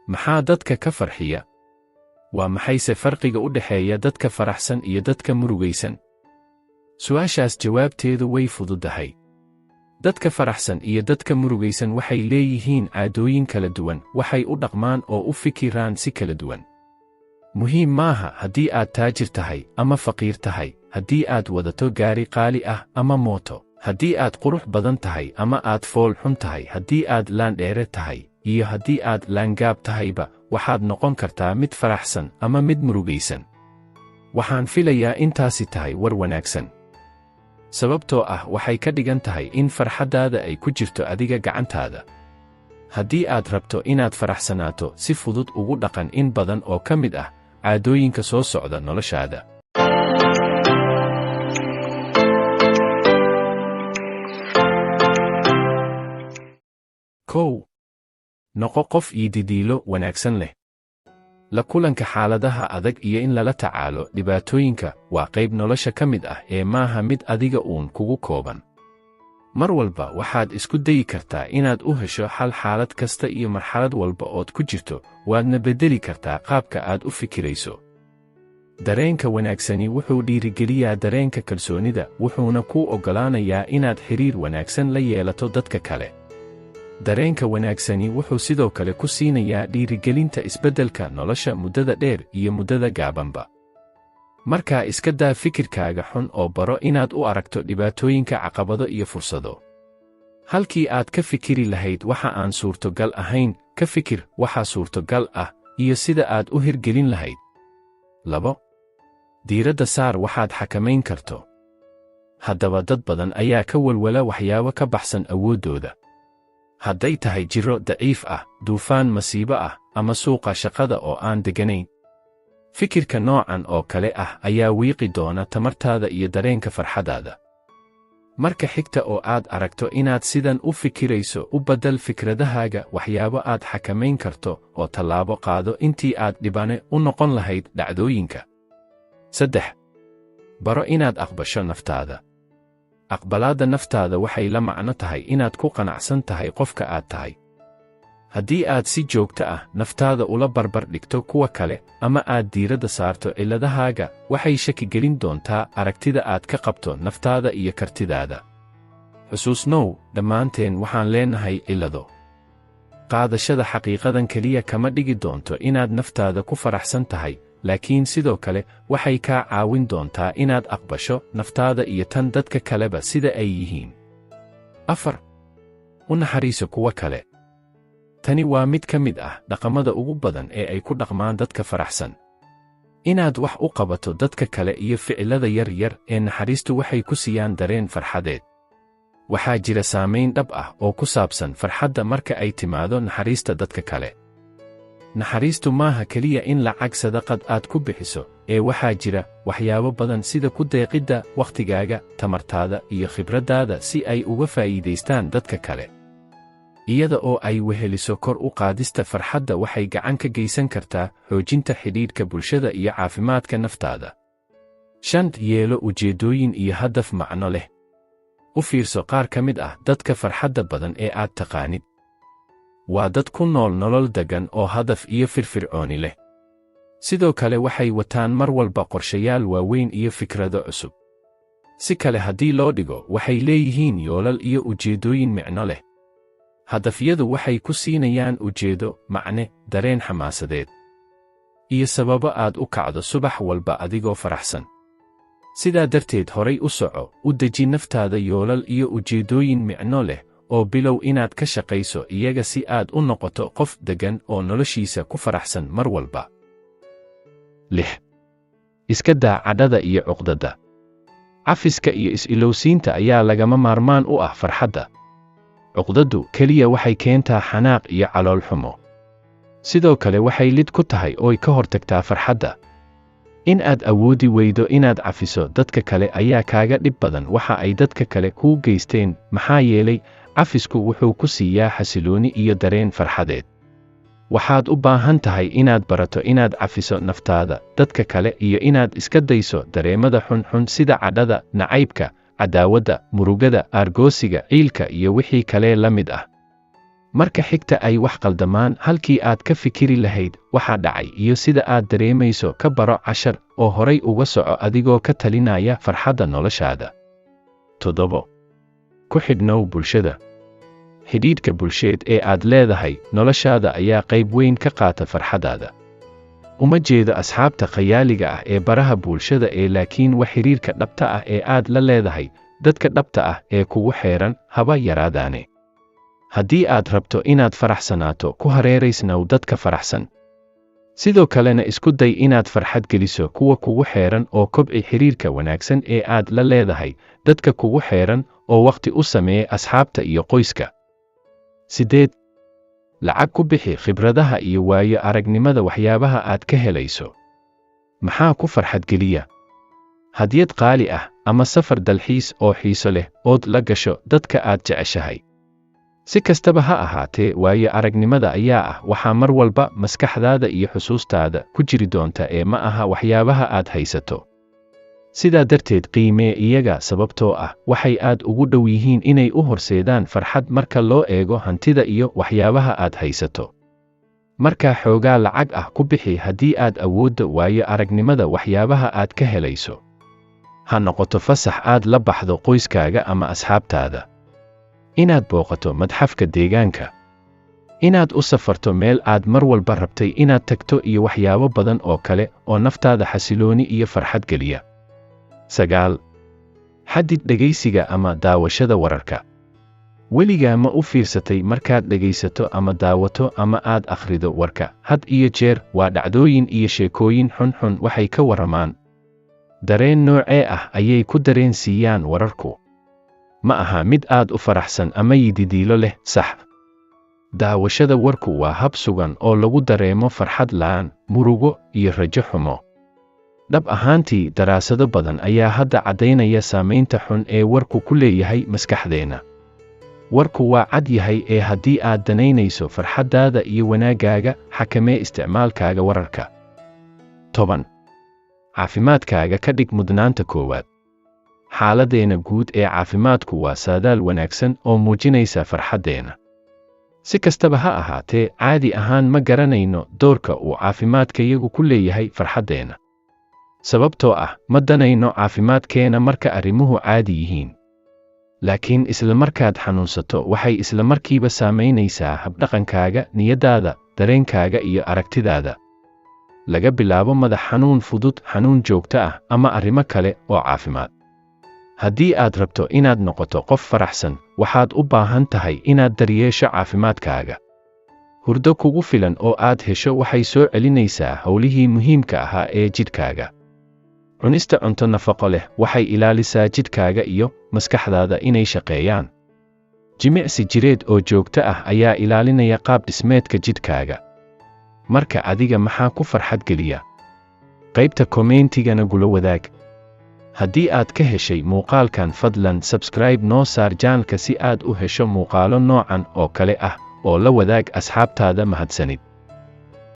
Maxaa dadka ka farxiya? Waa maxayse farqiga u dhexeeya dadka faraxsan iyo dadka murugaysan? Su'aashaas jawaabteedu way fududahay. Dadka faraxsan iyo dadka murugaysan waxay leeyihiin caadooyin kala duwan, waxay u dhaqmaan oo u fikiraan si kala duwan. Muhiim maaha haddii aad taajir tahay ama faqiir tahay, haddii aad wadato gaari qaali ah ama mooto, haddii aad qurux badan tahay ama aad fool xun tahay, haddii aad laandheere tahay iyo haddii aad laangaab tahayba, waxaad noqon kartaa mid faraxsan ama mid murugaysan. Waxaan filayaa intaasi tahay war wanaagsan. Sababtoo ah waxay ka dhigan tahay in farxaddaada ay ku jirto adiga gacantaada. Haddii aad rabto inaad faraxsanaato, si fudud ugu dhaqan in badan oo ka mid ah caadooyinka soo socda noloshaada. 1. Noqo qof yididiilo wanaagsan leh. La kulanka xaaladaha adag iyo in lala tacaalo dhibaatooyinka waa qayb nolosha ka mid ah ee maaha mid adiga uun kugu kooban. Mar walba waxaad isku dayi kartaa inaad u hesho xal xaalad kasta iyo marxalad walba ood ku jirto, waadna beddeli kartaa qaabka aad u fikirayso. Dareenka wanaagsani wuxuu dhiirigeliyaa dareenka kalsoonida, wuxuuna kuu oggolaanayaa inaad xiriir wanaagsan la yeelato dadka kale. Dareenka wanaagsani wuxuu sidoo kale ku siinayaa dhiirigelinta isbeddelka nolosha muddada dheer iyo muddada gaabanba. Markaa iska daa fikirkaaga xun oo baro inaad u aragto dhibaatooyinka caqabado iyo fursado. Halkii aad ka fikiri lahayd waxa aan suurtogal ahayn, ka fikir waxa suurtogal ah iyo sida aad u hirgelin lahayd. 2. Diiradda saar waxaad xakamayn karto. Haddaba dad badan ayaa ka walwala waxyaabo ka baxsan awooddooda. Hadday tahay jiro daciif ah, duufaan masiibo ah, ama suuqa shaqada oo aan degganayn. Fikirka noocan oo kale ah ayaa wiiqi doona tamartaada iyo dareenka farxadaada. Marka xigta oo aad aragto inaad sidan u fikirayso, u baddal fikradahaaga waxyaabo aad xakamayn karto oo tallaabo qaado intii aad dhibane u noqon lahayd dhacdooyinka. 3. Baro inaad aqbasho naftaada. Aqbalaadda naftaada waxay la macno tahay inaad ku qanacsan tahay qofka aad tahay. Haddii aad si joogto ah naftaada ula barbar dhigto kuwa kale ama aad diiradda saarto cilladahaaga, waxay shaki gelin doontaa aragtida aad ka qabto naftaada iyo kartidaada. Xusuusnow, dhammaanteen waxaan leenahay cillado. Qaadashada xaqiiqadan keliya kama dhigi doonto inaad naftaada ku faraxsan tahay, laakiin sidoo kale waxay kaa caawin doontaa inaad aqbasho naftaada iyo tan dadka kaleba sida ay yihiin. 4. U naxariiso kuwa kale. Tani waa mid ka mid ah dhaqamada ugu badan ee ay ku dhaqmaan dadka faraxsan. Inaad wax u qabato dadka kale iyo ficilada yar yar ee naxariistu waxay ku siiyaan dareen farxadeed. Waxaa jira saamayn dhab ah oo ku saabsan farxadda marka ay timaado naxariista dadka kale. Naxariistu maaha keliya in lacag sadaqad aad ku bixiso, ee waxaa jira waxyaabo badan sida ku deeqidda wakhtigaaga, tamartaada iyo khibraddaada si ay uga faa'iidaystaan dadka kale. Iyada oo ay weheliso kor u qaadista farxadda waxay gacan ka geysan kartaa xoojinta xidhiidhka bulshada iyo caafimaadka naftaada. 5. Yeelo ujeeddooyin iyo hadaf macno leh. U fiirso qaar ka mid ah dadka farxadda badan ee aad taqaanid. Waa dad ku nool nolol deggan oo hadaf iyo firfircooni leh. Sidoo kale waxay wataan mar walba qorshayaal waaweyn iyo fikrado cusub. Si kale haddii loo dhigo, waxay leeyihiin yoolal iyo ujeeddooyin micno leh. Hadafyadu waxay ku siinayaan ujeedo, macne, dareen xamaasadeed iyo sababo aad u kacdo subax walba adigoo faraxsan. Sidaa darteed horay u soco, u deji naftaada yoolal iyo ujeeddooyin micno leh oo bilow inaad ka shaqayso iyaga si aad u noqoto qof deggan oo noloshiisa ku faraxsan mar walba. 6. Iska daa cadhada iyo cuqdadda. Cafiska iyo is-ilowsiinta ayaa lagama maarmaan u ah farxadda. Cuqdaddu keliya waxay keentaa xanaaq iyo calool xumo. Sidoo kale waxay lid ku tahay ooy ka hortagtaa farxadda. In aad awoodi weydo inaad cafiso dadka kale ayaa kaaga dhib badan waxa ay dadka kale kuu geysteen, maxaa yeelay cafisku wuxuu ku siiyaa xasilooni iyo dareen farxadeed. Waxaad u baahan tahay inaad barato inaad cafiso naftaada, dadka kale iyo inaad iska dayso dareemada xunxun sida cadhada, nacaybka, cadaawadda, murugada, aargoosiga, ciilka iyo wixii kale la mid ah. Marka xigta ay wax qaldamaan, halkii aad ka fikiri lahayd waxa dhacay iyo sida aad dareemayso, ka baro cashar oo horay uga soco adigoo ka talinaya farxadda noloshaada. 7, ku xidhnow bulshada. Xidhiidhka bulsheed ee aad leedahay noloshaada ayaa qayb weyn ka qaata farxaddaada. Uma jeedo asxaabta khayaaliga ah ee baraha bulshada ee laakiin wa xiriirka dhabta ah ee aad la leedahay dadka dhabta ah ee kugu xeeran, haba yaraadaane. Haddii aad rabto inaad faraxsanaato, ku hareeraysnow dadka faraxsan. Sidoo kalena isku day inaad farxad geliso kuwa kugu xeeran oo kobci xiriirka wanaagsan ee aad la leedahay dadka kugu xeeran oo wakhti u samee asxaabta iyo qoyska. 8, lacag ku bixi khibradaha iyo waayo aragnimada waxyaabaha aad ka helayso. Maxaa ku farxad geliya? Hadyad qaali ah ama safar dalxiis oo xiiso leh ood la gasho dadka aad jeceshahay. Si kastaba ha ahaatee, waayo aragnimada ayaa ah waxaa mar walba maskaxdaada iyo xusuustaada ku jiri doonta ee ma aha waxyaabaha aad haysato. Sidaa darteed qiimee iyaga, sababtoo ah waxay aad ugu dhow yihiin inay u horseedaan farxad marka loo eego hantida iyo waxyaabaha aad haysato. Markaa xoogaa lacag ah ku bixi haddii aad awooddo waayo aragnimada waxyaabaha aad ka helayso. Ha noqoto fasax aad la baxdo qoyskaaga ama asxaabtaada, inaad booqato madxafka deegaanka, inaad u safarto meel aad mar walba rabtay inaad tagto iyo waxyaabo badan oo kale oo naftaada xasilooni iyo farxad geliya. 9, xadid dhegaysiga ama daawashada wararka. Weligaa ma u fiirsatay markaad dhegaysato ama daawato ama aad akhrido warka, had iyo jeer waa dhacdooyin iyo sheekooyin xunxun waxay ka warramaan? Dareen noocee ah ayay ku dareensiiyaan wararku? Ma aha mid aad u faraxsan ama yididiilo leh, sax? Daawashada warku waa hab sugan oo lagu dareemo farxad la'aan, murugo iyo rajo xumo. Dhab ahaantii, daraasado badan ayaa hadda caddaynaya saamaynta xun ee warku ku leeyahay maskaxdeenna. Warku waa cad yahay ee haddii aad danaynayso farxaddaada iyo wanaaggaaga, xakamee isticmaalkaaga wararka. 10, caafimaadkaaga ka dhig mudnaanta koowaad. Xaaladdeena guud ee caafimaadku waa saadaal wanaagsan oo muujinaysa farxaddeena. Si kastaba ha ahaatee, caadi ahaan ma garanayno doorka uu caafimaadkayagu ku leeyahay farxaddeena, sababtoo ah ma danayno caafimaadkeena marka arrimuhu caadi yihiin. Laakiin isla markaad xanuunsato, waxay isla markiiba saamaynaysaa habdhaqankaaga, niyaddaada, dareenkaaga iyo aragtidaada. Laga bilaabo madax xanuun fudud, xanuun joogto ah ama arrimo kale oo caafimaad. Haddii aad rabto inaad noqoto qof faraxsan, waxaad u baahan tahay inaad daryeesho caafimaadkaaga. Hurdo kugu filan oo aad hesho waxay soo celinaysaa howlihii muhiimka ahaa ee jidhkaaga. Cunista cunto nafaqo leh waxay ilaalisaa jidhkaaga iyo maskaxdaada inay shaqeeyaan. Jimicsi jireed oo joogto ah ayaa ilaalinaya qaab dhismeedka jidhkaaga. Marka adiga maxaa ku farxad geliya? Qaybta kommentigana gula wadaag. Haddii aad ka heshay muuqaalkan, fadlan subscribe noo saar channelka si aad u hesho muuqaalo noocan oo kale ah oo la wadaag asxaabtaada. Mahadsanid.